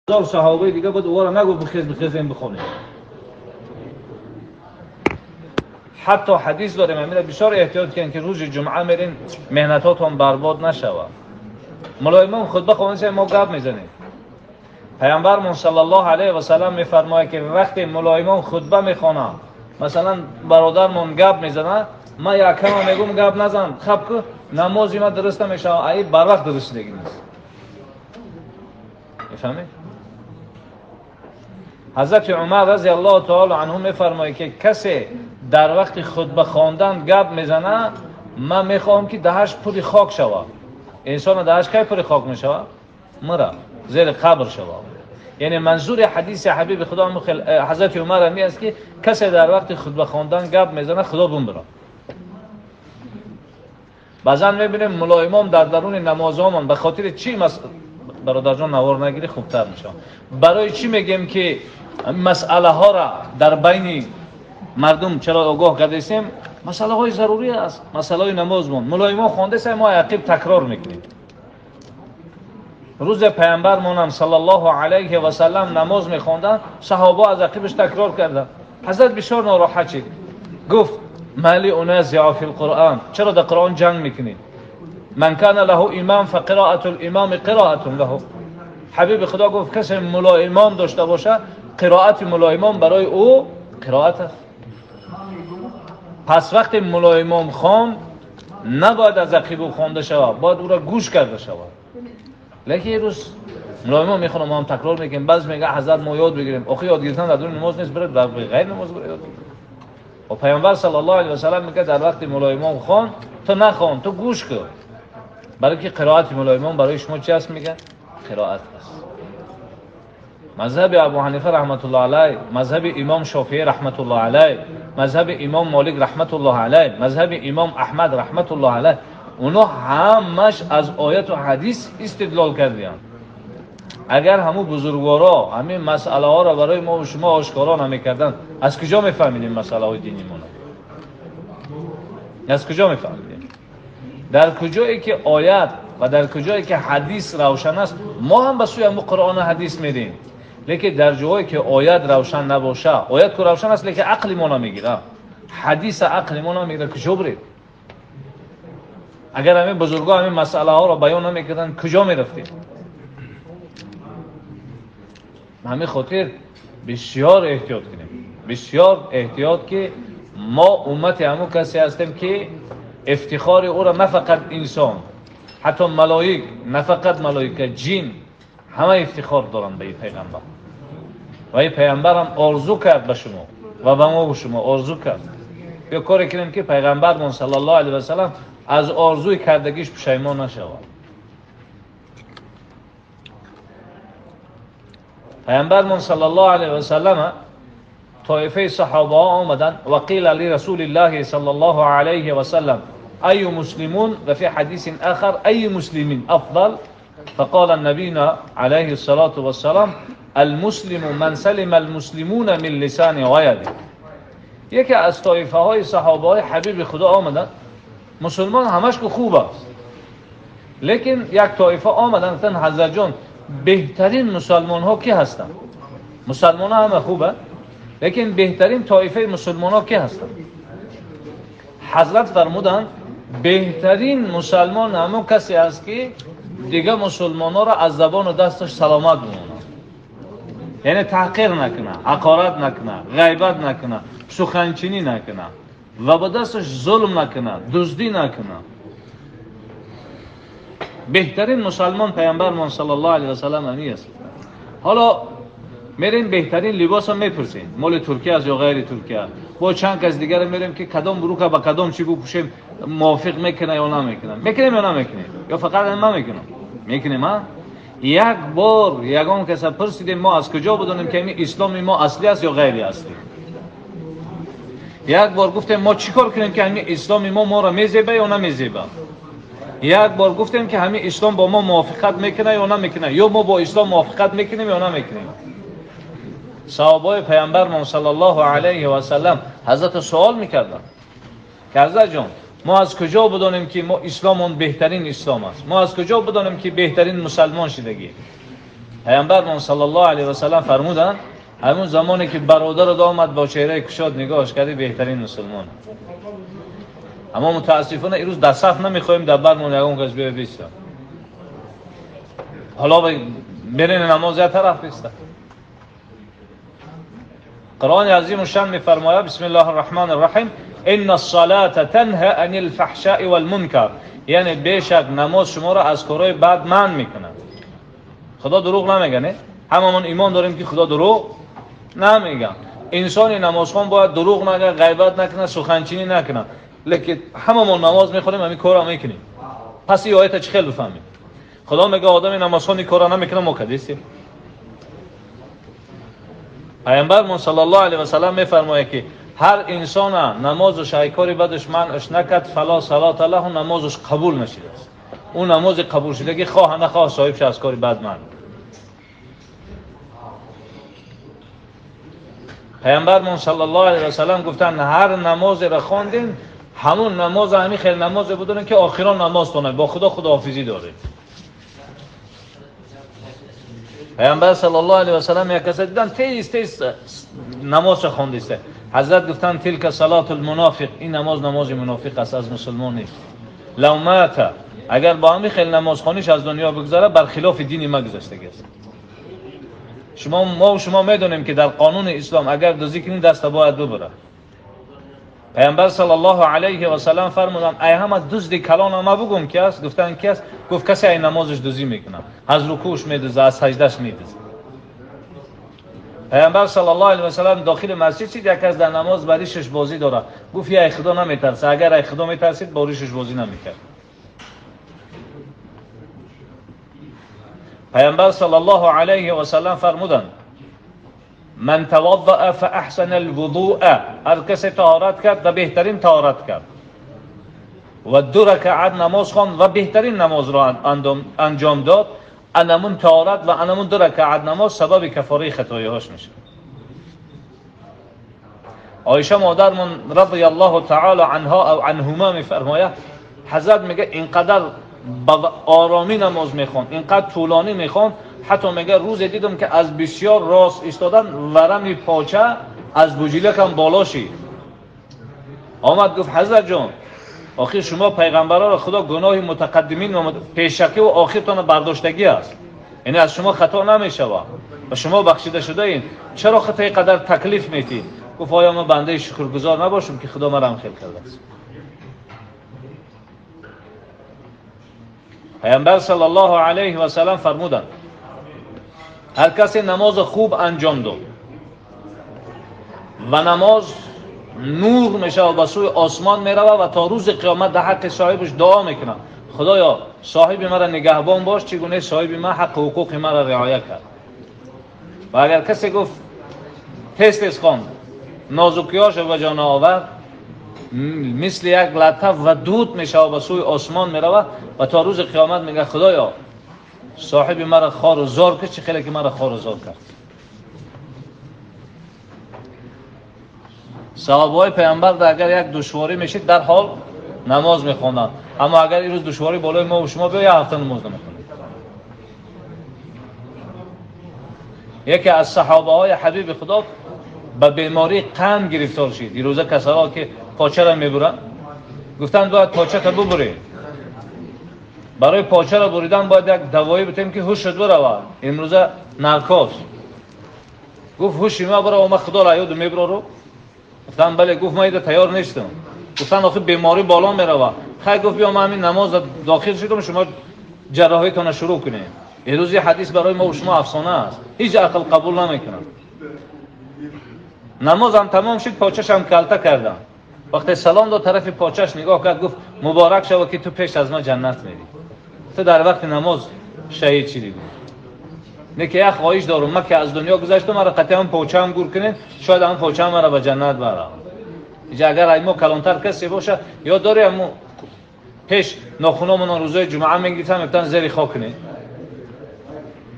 هزار صحابه دیگه بود، او را نگو بخیز بخیزیم بخونیم. حتی حدیث داریم امیر بسیار احتیاط کنین که روز جمعه میرین مهنتاتون برباد نشود. ملا امام خطبه خوانده ما گپ میزنیم. پیامبرمون صلی الله علیه و سلم میفرماید که وقتی ملا امام خطبه میخوانه، مثلا برادرمون گپ میزنه، ما یکم میگم گپ نزن، خب که نماز ما درست نمیشه، ای بر وقت درست دیگه نیست. میفهمید؟ حضرت عمر رضی الله تعالی عنه میفرماید که کسی در وقت خطبه خواندن گپ میزنه، من میخوام که دهش پر خاک شود. انسان دهش کی پر خاک میشود؟ مره زیر قبر شود. یعنی منظور حدیث حبیب خدا حضرت عمر می است که کسی در وقت خطبه خواندن گپ میزنه خدا بمبره. بعضا میبینیم ملا امام در درون نمازهامون به خاطر چی برادر جان نوار نگیری خوبتر میشه. برای چی میگیم که مسئله ها را در بین مردم چرا آگاه کردیم؟ مسئله های ضروری است، مسئله های نمازمون. ملا امام خوانده سه ما عقب تکرار میکنیم. روز پیامبرمون صلی الله علیه و سلم نماز میخوندن، صحابه از عقبش تکرار کردن. حضرت بسیار ناراحت شد، گفت مالی انازع فی القرآن، چرا در قرآن جنگ میکنید؟ من کان له امام فقراءة الامام قراءة له. حبیب خدا گفت کسی ملا امام داشته باشه قرائت ملا امام برای او قرائت است. پس وقتی ملا امام خواند نباید از عقب او خوانده شود، باید او را گوش کرده شود. لیکن یه روز ملا امام میخونه، ما هم تکرار میکنیم، بعض میگه حضرت ما یاد بگیریم. آخه یاد گرفتن در دون نماز نیست، برید در غیر نماز برید یاد بگیریم. و پیامبر صلی الله علیه و سلم میگه در وقت ملا امام خواند تو نخوان، تو گوش کن، برای که قرائت ملا امام برای شما چی است؟ میگه قرائت است. مذهب ابو حنیفه رحمت الله علیه، مذهب امام شافعی رحمت الله علیه، مذهب امام مالک رحمت الله علیه، مذهب امام احمد رحمت الله علیه، اونا همش از آیت و حدیث استدلال کردن. اگر همو بزرگوارا همین مسئله ها را برای ما و شما آشکارا نمیکردن، از کجا میفهمیدیم مسئله های دینیمون؟ از کجا میفهمیدیم؟ در کجایی که آیت و در کجایی که حدیث روشن است، ما هم به سوی همو قرآن و حدیث میریم. لیکن در جایی که آیت روشن نباشه، آیت که روشن است لیکن عقل ما نمیگیره، حدیث عقل ما نمیگیره، کجا بریم؟ اگر همین بزرگا همین مسئله ها را بیان نمیکردن کجا میرفتیم؟ همین خاطر بسیار احتیاط کنیم، بسیار احتیاط که ما امت همون کسی هستیم که افتخار او را نه فقط انسان، حتی ملائک، نه فقط ملائکه، جن همه افتخار دارن به این پیغمبر. و این پیغمبر هم آرزو کرد به شما و به ما و شما آرزو کرد. بیا کاری کنیم که پیغمبرمون صلی الله علیه و سلم از آرزوی کردگیش پشیمان نشود. پیامبرمون صلی الله علیه و سلم طایفه صحابه آمدن و قیل لرسول الله صلی الله علیه و سلم ای مسلمون و فی حدیث آخر ای مسلمین افضل، فقال النبي علیه الصلاة والسلام المسلم من سلم المسلمون من لسان و یده. یکی از طایفه های صحابه های حبیب خدا آمدن، مسلمان همش که خوب است، لیکن یک طایفه آمدن گفتن حضرت جان بهترین مسلمان ها کی هستند؟ مسلمان ها همه خوبه، لیکن بهترین طایفه مسلمان ها کی هستند؟ حضرت فرمودند بهترین مسلمان همون کسی است که دیگه مسلمان ها را از زبان و دستش سلامت بمونه، یعنی تحقیر نکنه، حقارت نکنه، غیبت نکنه، سخنچینی نکنه و با دستش ظلم نکنه، دزدی نکنه. بهترین مسلمان پیامبرمان صلی الله علیه و سلم همی است. حالا میریم بهترین لباس هم میپرسیم، مال ترکیه است یا غیر ترکیه، با چند کس دیگر میریم که کدام بروکه با کدام چی بپوشیم موافق میکنه یا نمیکنه، میکنیم یا نمیکنیم، یا فقط من میکنم؟ میکنیم ها. یک بار یگان کس پرسیدیم ما از کجا بدونیم که این اسلام ما اصلی است یا غیر اصلی؟ یک بار گفتیم ما چیکار کنیم که همین اسلام ما را میزیبه یا نمیزیبه؟ یک بار گفتیم که همین اسلام با ما موافقت میکنه یا نمیکنه، یا ما با اسلام موافقت میکنیم یا نمیکنیم؟ صحابه پیامبرمان صلی الله علیه و سلم حضرت سوال میکردن که حضرت جان ما از کجا بدانیم که ما اسلامون بهترین اسلام است؟ ما از کجا بدانیم که بهترین مسلمان شدگی؟ Паёмбармон саллаллоҳу алайҳи васаллам фармуданд, ҳамон замоне ки бародарат омад бо чеҳраи кушод нигоҳаш кардӣ, беҳтарин мусулмон. Аммо мутаассифона имрӯз дар саф намехоҳем дар бармон ягон кас биёяд биистад. Ҳоло берин намоз як тараф биистад. Қуръони азимушшан мефармояд: бисмиллоҳир раҳмонир раҳим, инна ссалата танҳа анил фаҳшаи вал мункар. Яъне бешак намоз шуморо аз корҳои бад манъ мекунад. Худо дурӯғ намегӯяд, не? Ҳамамон имон дорем ки Худо дурӯғ намегӯяд. Инсони намозхон бояд дурӯғ нагӯяд, ғайбат накунад, суханчинӣ накунад. Лекин ҳамамон намоз мехонем, ҳамин корро мекунем. Пас ин оята чӣ хел бифаҳмем? Худо мегӯяд одами намозхон ин корро намекунад, мо кадистем. Паёмбармон саллаллоҳу алайҳи васаллам мефармояд ки ҳар инсона намозаш ай кори бадаш манъаш накард, фало салата лаҳу, намозаш қабул нашудааст. Ӯ намози қабулшудагӣ хоҳ нахоҳ соҳиб шуд аз кори бад манъ. Паёмбармон саллаллоҳу алайҳи васаллам гуфтанд ҳар намозеро хондем, ҳамон намоз ҳамин хел намозе буданд ки охирон намозтон бо Худо худоҳофизӣ доред. Паёмбар саллаллоҳу алайҳи васаллам як касе диданд тез тез намозро хондааст. Ҳазрат гуфтанд тилка салатул мунофиқ, ин намоз намози мунофиқ аст, аз мусулмон нест. Лав мата, агар бо ҳамин хел намозхониш аз дунё бигзарад, бар хилофи дини ма гузаштагист. Шумо мо шумо медонем ки дар қонуни ислом агар дуздӣ кунӣ даста бояд бибурад. Паёмбар саллаллоҳу алайҳи васаллам фармуданд ай ҳама дузди калон ма бугум ки аст? Гуфтанд ки аст? Гуфт касе ай намозаш дуздӣ мекунад, аз рукӯъш медуздад, аз саҷдаш медуздад. Паёмбар саллаллоҳу алайҳи васаллам дохили масҷид шид, як кас дар намоз ба ришаш бозӣ дорад. Гуфт ай Худо наметарса, агар ай Худо метарсид бо ришаш бозӣ намекард. Паёмбар саллаллоҳу алайҳи васаллам фармуданд ман таваддаъа фаахсана алвудуъа, ҳар касе таҳорат кард ва беҳтарин таҳорат кард ва ду ракаат намоз хонд ва беҳтарин намозро анҷом дод, анамун таҳорат ва анамун ду ракаат намоз сабаби кафораи хатоиҳош мешавад. Оиша модармон радияллоҳу таъоло анҳо ав анҳума мефармояд, ҳазрат мегӯяд инқадар ба оромӣ намоз мехонд, инқадр тӯлонӣ мехонд, ҳатто мегӯяд рӯзе дидам ки аз бисёр рост истодан варами поча аз буҷилакам боло шид. Омад гуфт ҳазрат ҷон, охир шумо пайғамбарро Худо гуноҳи мутақаддимин ва пешакӣ ва охиртонро бардоштагӣ аст, яъне аз шумо хато намешавад ва шумо бахшида шудаед, чаро хато инқадар таклиф метиҳед? Гуфт оё ман бандаи шукргузор набошам ки Худо маро хел кардааст? Паёмбар саллаллоҳу алайҳи васаллам фармуданд ҳар касе намози хуб анҷом дод ва намоз нур мешавад, ба сӯи осмон меравад ва то рӯзи қиёмат дар ҳаққи соҳибаш дуо мекунад, Худоё соҳиби маро нигаҳбон бош, чӣ гуна соҳиби ман ҳаққу ҳуқуқи маро риоя кард. Ва агар касе гуфт тез тез хонд, нозукиҳояшро ба ҷо наовард, мисли як латаф ва дуд мешавад, ба сӯи осмон меравад ва то рӯзи қиёмат мегӯяд Худоё соҳиби маро хору зор кард, чӣ хеле ки маро хору зор кард. Саҳобаҳои паёмбар агар як душворӣ мешид дар ҳол намоз мехонданд, аммо агар имрӯз душворӣ болои мо ва шумо биёяд, як ҳафта намоз намехонем. Яке аз саҳобаҳои ҳабиби Худо ба бемории қанд гирифтор шид. Ирӯза касаро ки почаро мебуранд, гуфтанд бояд почата бубурӣ. Барои почаро буридан бояд як давоӣ битем ки ҳушат биравад. Имрӯза наркоз. Гуфт ҳуши ма бирава, ман Худоро ёду мебарору. Гуфтанд бале. Гуфт ман ида тайёр нестам. Гуфтанд охир беморӣ боло меравад. Хай гуфт биё ман ҳамин намоз дохил шудам, шумо ҷарроҳитонро шурӯъ кунед. Имрӯз ин ҳадис барои мо ва шумо афсона аст, ҳеҷ ақл қабул намекунад. Намозам тамом шуд, почашам калта кардам. Вақте салом дод, тарафи почаш нигоҳ кард, гуфт муборак шава ки ту пеш аз ма ҷаннат мерӣ, ту дар вақти намоз шаҳид шидӣ. Не ки як хоҳиш дорам, ман ки аз дунё гузаштам, маро қатъан почаам гур кунед, шояд ҳам почаам маро ба ҷаннат барад. Иҷа агар ай мо калонтар касе боша, ё дорӣ ҳамун пеш нохуномон рӯзои ҷумъа мегирифтан, мегуфтан зери хок кунед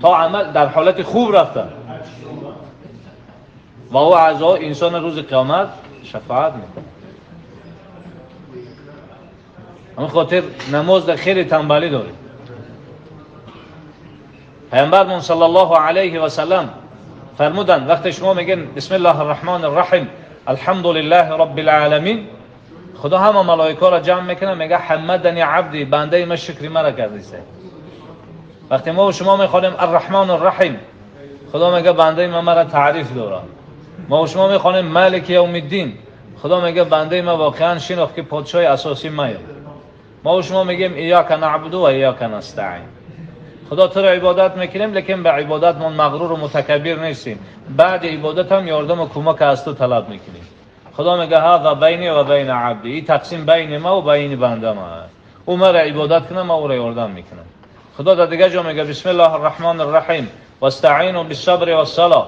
то амал дар ҳолати хуб рафта ва ӯ аъзо инсон рӯзи қиёмат шафоат мекунад. Ҳамин хотир намоз дар хеле танбалӣ дорем. پیامبرمون صلی الله علیه و سلم فرمودن وقتی شما میگن بسم الله الرحمن الرحیم الحمد لله رب العالمین، خدا همه ملائکه را جمع میکنه، میگه حمدنی عبدی، بنده من شکری مرا کرده. وقتی ما و شما میخوانیم الرحمن الرحیم، خدا میگه بنده من مرا تعریف داره. ما و شما میخوانیم مالک یوم الدین، خدا میگه بنده من واقعا شناخت که پادشاه اساسی مایم. ما و شما میگیم ایاک نعبد و ایاک نستعین، خدا تو را عبادت میکنیم لیکن به عبادت ما مغرور و متکبر نیستیم، بعد عبادت هم یاردم و کمک از تو طلب میکنیم. خدا میگه هذا بینی و بین عبدی، این تقسیم بین ما و بین بنده ما، او مرا عبادت کنه ما او را یاردم میکنم. خدا در دیگه جا میگه بسم الله الرحمن الرحیم واستعینوا بالصبر والصلاه.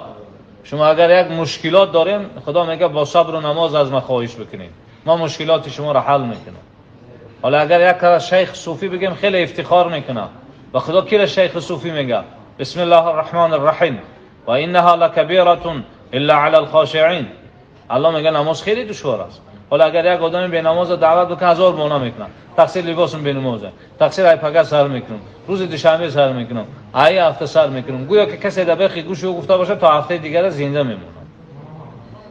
شما اگر یک مشکلات داریم، خدا میگه با صبر و نماز از ما خواهش بکنید، ما مشکلات شما را حل میکنم. حالا اگر یک شیخ صوفی بگیم خیلی افتخار میکنه و خدا کی را شیخ صوفی میگه؟ بسم الله الرحمن الرحیم و انها لکبیره الا علی الخاشعین. الله میگه نماز خیلی دشوار است. حالا اگر یک آدمی به نماز دعوت بکنه هزار معنا میکنه، تقصیر لباسم به نمازه، تقصیر ای پگه سر میکنم، روز دوشنبه سر میکنم، ای هفته سر میکنم، گویا که کسی در بخی گوش او گفته باشه تا هفته دیگر زنده میمونه.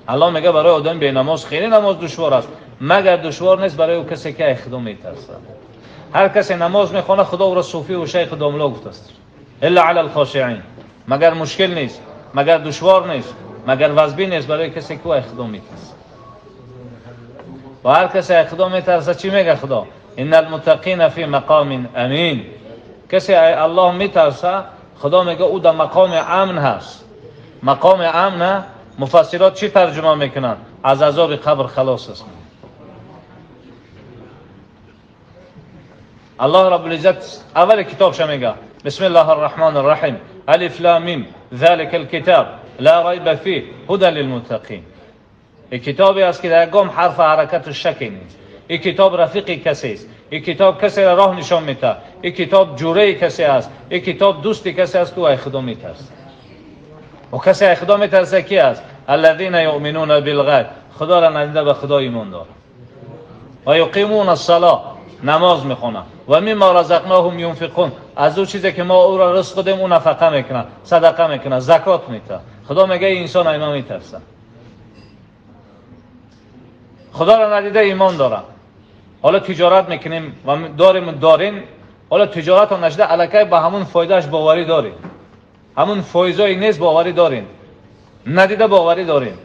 الله میگه برای آدم به نماز خیلی نماز دشوار است، مگر دشوار نیست برای او کسی که خدا میترسه. هر کسی نماز میخونه خدا او را صوفی و شیخ داملا گفته است، الا علی الخاشعین، مگر مشکل نیست، مگر دشوار نیست، مگر وزبی نیست برای کسی که خدا میترسه. و هر کسی خدا میترسه چی میگه خدا؟ ان المتقین فی مقام امین. کسی الله میترسه خدا میگه او در مقام امن هست. مقام امن مفسرات چی ترجمه میکنن؟ از عذاب قبر خلاص است. الله رب العزت اول کتابش میگه بسم الله الرحمن الرحیم الف لام میم ذلك الكتاب لا ریب فیه هدى للمتقین. این کتابی است که در گام حرف حرکت و شکی نیست. این کتاب رفیق کسی است. این کتاب کسی را راه نشان میده. این کتاب جوره کسی است. این کتاب دوست کسی است که او خدا میترسه. و کسی خدا میترسه کی است؟ الذین یؤمنون بالغیب، خدا را ندیده به خدا ایمان داره. و یقیمون الصلاه، نماز میخونه. و مما رزقناهم ینفقون، از او چیزی که ما او را رزق دادیم او نفقه میکنه، صدقه میکنه، زکات میده. خدا میگه انسان ایمان میترسه، خدا را ندیده ایمان داره. حالا تجارت میکنیم و داریم دارین، حالا تجارت هم نشده الکی به همون فایدهش باوری داریم، همون فایزایی نیست باوری داریم، ندیده باوری داریم.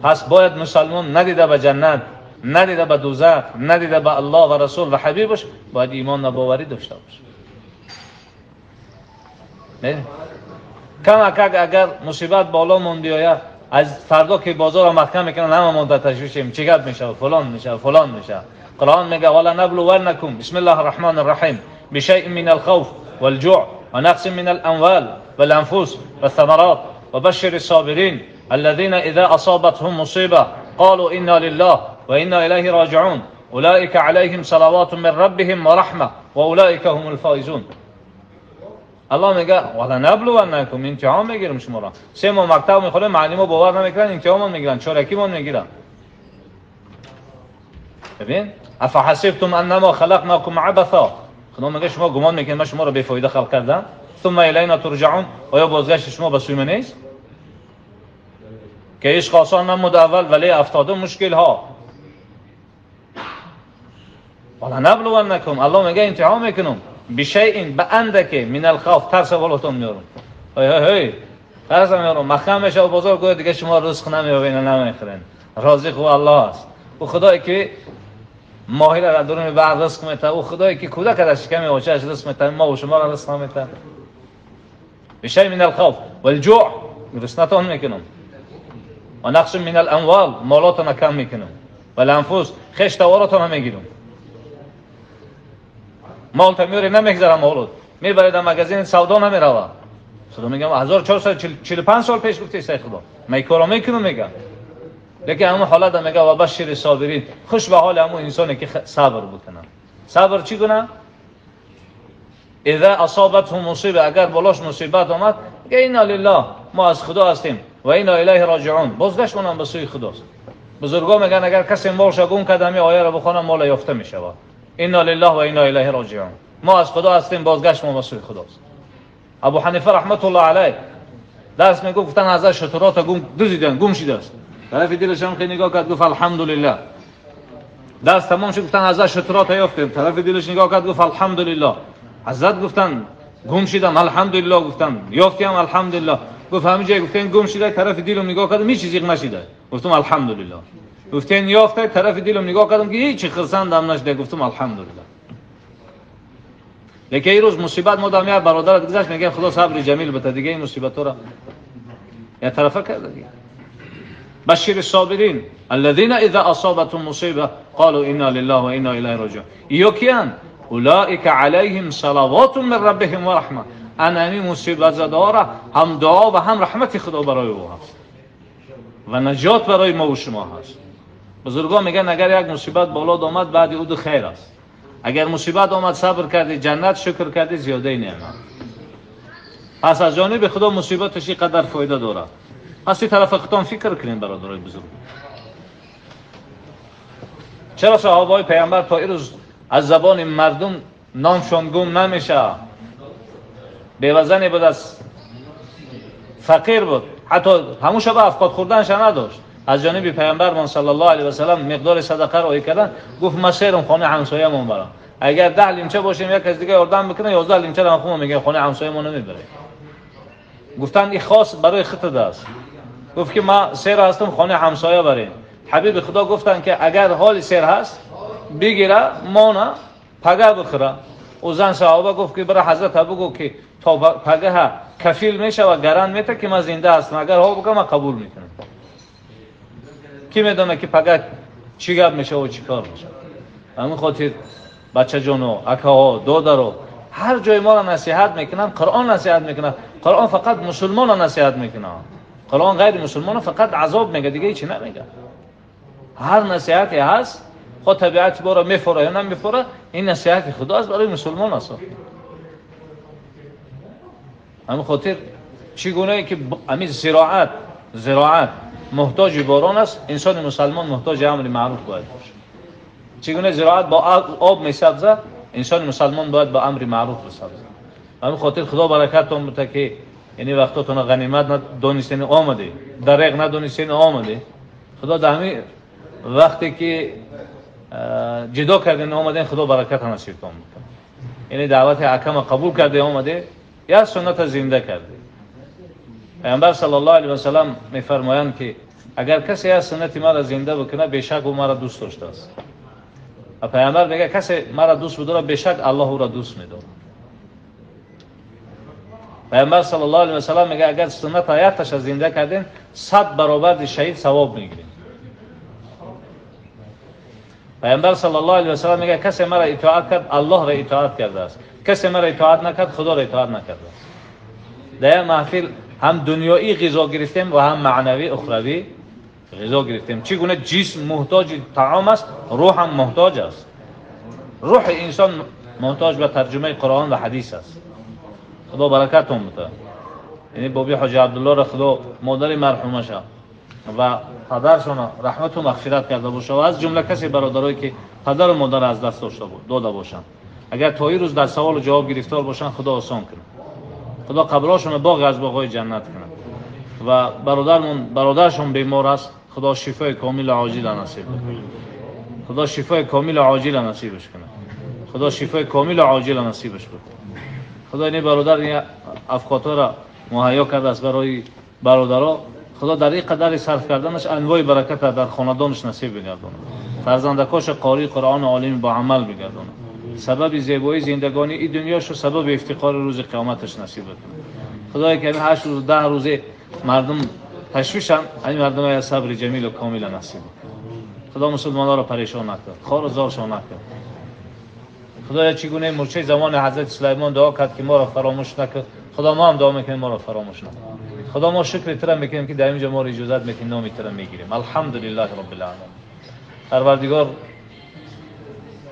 پس باید مسلمان ندیده به جنت، ندیده به دوزخ، ندیده به الله و رسول و حبیبش، باید ایمان و باوری داشته باشه. نه کم اگر مصیبت بالا مون بیاید، از فردا که بازار محکم میکنن همه مون در تشویشیم، چی گپ میشه، فلان میشه، فلان میشه. قرآن میگه ولا نبلونکم بسم الله الرحمن الرحیم بشیء من الخوف والجوع ونقص من الاموال والانفس والثمرات وبشر الصابرین الذين اذا اصابتهم مصیبه قالوا انا لله وانا الیه راجعون اولئک علیهم صلوات من ربهم ورحمه واولئک هم الفائزون. الله میگه ولا نبلونکم، امتحان میگیرم شما را. 3 ماه مکتب میخوره، معلم‌ها باور نمیکنن، امتحان میگیرن، چارکی میگیرن. ببین افحسبتم انما خلقناکم عبثا، خدا میگه شما گمان میکنید من شما را بی فایده خلق کردم؟ ثم الینا ترجعون، آیا بازگشت شما به سوی من نیست؟ که عشق آسان نمود اول ولی افتاده مشکل ها. ولا نبلونکم، الله میگه امتحان میکنم بشیء به اندک من الخوف، ترس بالاتون میارم، هی هی هی ترس میارم، مخم میشه و بازار گویا دیگه شما رزق نمیابین و نمیخرین. رازق او الله است، او خدایی که ماهی را درون بحر رزق میده، او خدایی که کودک در شکم اوچش رزق میده، ما و شما را رزق نمیده. بشیء من الخوف والجوع، گرسنتان میکنم، و نقص من الاموال، مالاتان کم میکنم، و الانفس، خویش تواراتان هم میگیرم. مال تا میاری نمیگذرم، مالات میبرید در مگزین سودا نمیرود. خدا میگم 1445 سال پیش گفتی ای خدا من کارو میکنم، میگم لیکن همون حالت میگه و بشر صابرین، خوش به حال همون انسانی که صبر بکنه. صبر چی کنه؟ اذا اصابته مصیبه، اگر بالاش مصیبت آمد میگه انا لله، ما از خدا هستیم و انا الیه راجعون، بازگشت اونم به سوی خداست. بزرگا میگن اگر کسی مالش گم کرد همین آیه رو بخونه مال یافته میشود. انا لله و انا الیه راجعون، ما از خدا هستیم، بازگشت ما به سوی خداست. Абу Ҳанифа раҳматуллоҳ алайҳ дарс мегуфт, гуфтан ҳазрат шутурата гум дуздидан, гум шудааст. Тарафи дилаш ҳам хеле нигоҳ кард, гуфт алҳамдулиллаҳ. Дарс тамом шуд, гуфтан ҳазрат шутурата ёфтем. Тарафи дилаш нигоҳ кард, гуфт алҳамдулиллаҳ. Ҳазрат гуфтан гум шудам, алҳамдулиллаҳ гуфтан, ёфтем алҳамдулиллаҳ. Гуфт ҳамин ҷой гуфтен гум шуда, тарафи дилам нигоҳ кардам, ҳеҷ чизе нашида. Гуфтам алҳамдулиллаҳ. Гуфтен ёфта, тарафи дилам нигоҳ кардам ки ҳеҷ хурсандам нашуда, гуфтам алҳамдулиллаҳ. Лекин ин рӯз мусибат мо дам як бародарат гузашт, мегӯяд худо сабри ҷамил бите, дига ин мусибатҳоро як тарафа карда дига. بشر الصابرين الذين اذا اصابتهم مصيبه قالوا انا لله وانا اليه راجعون. اینا کیان؟ اولئک علیهم صلوات من ربهم و رحمه. انا این مصیبت زده هم دعا و هم رحمت خدا برای او هست و نجات برای ما و شما هست. بزرگان میگن اگر یک مصیبت بالا آمد بعد او دو خیر است. اگر مصیبت آمد صبر کردی جنت، شکر کردی زیاده نعمت. پس از جانب خدا مصیبتش قدر فایده داره. پس این طرف خودتان فکر کنین برادرای بزرگ. چرا صحابه پیامبر تا این روز از زبان مردم نامشان گم نمیشه؟ بیوزنی بود، از فقیر بود، حتی همون شب افقاد خوردنش نداشت. از جانب پیامبرمان صلی الله علیه و سلم مقدار صدقه را کردن، گفت ما سیرم خانه همسایه‌مون برم، اگر 10 لیمچه باشیم یک از دیگه یاردم بکنه، 11 لیمچه را خودمون میگه خانه همسایه‌مون نمیبره. گفتن این خاص برای خودت است. گفت که ما سیر هستم خانه همسایه بریم. حبیب خدا گفتن که اگر حال سیر هست بگیره مانه پگه بخوره. او زن صحابه گفت که برای حضرت بگو که تا پگه کفیل میشه و گران میته که من زنده هستم، اگر ها بگم من قبول میکنم. کی میدونه که پگه چی گپ میشه و چی کار میشه. همین خاطر بچه جانو، اکاها، دادرو، هر جای ما را نصیحت میکنن، قرآن نصیحت میکنن. قرآن فقط مسلمان را نصیحت میکنه، قرآن غیر مسلمان فقط عذاب میگه، دیگه هیچی نمیگه. هر نصیحتی هست خود طبیعت بارا میفوره یا نمیفوره، این نصیحت خدا است برای مسلمان است. همین خاطر چگونه که همین زراعت محتاج باران است، انسان مسلمان محتاج امر معروف باید باشه. چگونه زراعت با آب میسبزه، انسان مسلمان باید با امر معروف بسبزه. همین خاطر خدا برکتتون بده که یعنی وقتاتون غنیمت ندونستین آمده، دریغ ندونستین آمده. خدا در همین وقتی که جدا کردین آمدین، خدا برکت نصیبتون بکنه. یعنی دعوت حکم قبول کرده آمده، یا سنت زنده کرده. پیامبر صلی الله علیه و سلم میفرمایند که اگر کسی از سنت ما را زنده بکنه بیشک او مرا دوست داشته است. و پیامبر میگه کسی مرا دوست بداره بیشک الله او را دوست میداره. پیامبر صلی الله علیه و سلم میگه اگر سنت آیاتش زنده کردین 100 برابر شهید ثواب میگیرین. پیامبر صلی الله علیه و سلم میگه کسی مرا اطاعت کرد الله را اطاعت کرده است، کسی مرا اطاعت نکرد خدا را اطاعت نکرده است. در محفل هم دنیایی غذا گرفتیم و هم معنوی اخروی غذا گرفتیم. چگونه جسم محتاج طعام است، روح هم محتاج است. روح انسان محتاج به ترجمه قرآن و حدیث است. خدا برکتتون بده. یعنی بابی حاجی عبدالله را خدا مادر مرحومش و پدرشون رحمت و مغفرت کرده باشه و از جمله کسی برادرایی که پدر و مادر از دست داشته داده باشند، اگر تا این روز در سوال و جواب گرفتار باشند خدا آسان کنه، خدا قبرهاشون باغ از باغ‌های جنت کنه. و برادرشون بیمار است، خدا شفای کامل عاجل نصیب کنه. خدا شفای کامل عاجل نصیبش کنه. خدا شفای کامل عاجل نصیبش کنه. خدا این برادر این افکات‌ها را مهیا کرده است برای برادرها. خدا در این قدر صرف کردنش انواع برکت در خاندانش نصیب بگردونه. فرزندکاش قاری قرآن عالم با عمل بگردونه. سبب زیبایی زندگانی این دنیاش و سبب افتخار روز قیامتش نصیب بکنه. خدای که 8 روز 10 روز مردم تشویشن، این مردم های صبر جمیل و کامل نصیب بکنه. خدا مسلمان‌ها را پریشان نکرد، خوار و زارشان نکرد. خدایا چگونه مورچه زمان حضرت سلیمان دعا کرد که ما را فراموش نکرد، خدا ما هم دعا میکنیم ما را فراموش نکرد. خدا ما شکر تر میکنیم که در اینجا ما را اجازت میدیم نام تر میگیریم. الحمدلله رب العالمین. پروردگار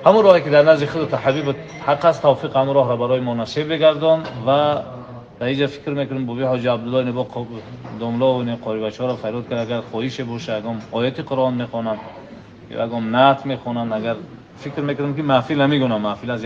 همون راهی که در نزد خودت حبیب حق است توفیق همون راه را برای ما نصیب بگردان. و در اینجا فکر میکنم بابی حاجی عبدالله نبا داملا و قاری بچه‌ها را فریاد کرد اگر خواهش باشه اگر آیت قرآن میخوانم یا اگر نعت میخوانم، اگر فکر میکنم که محفل نمیگونم، محفل از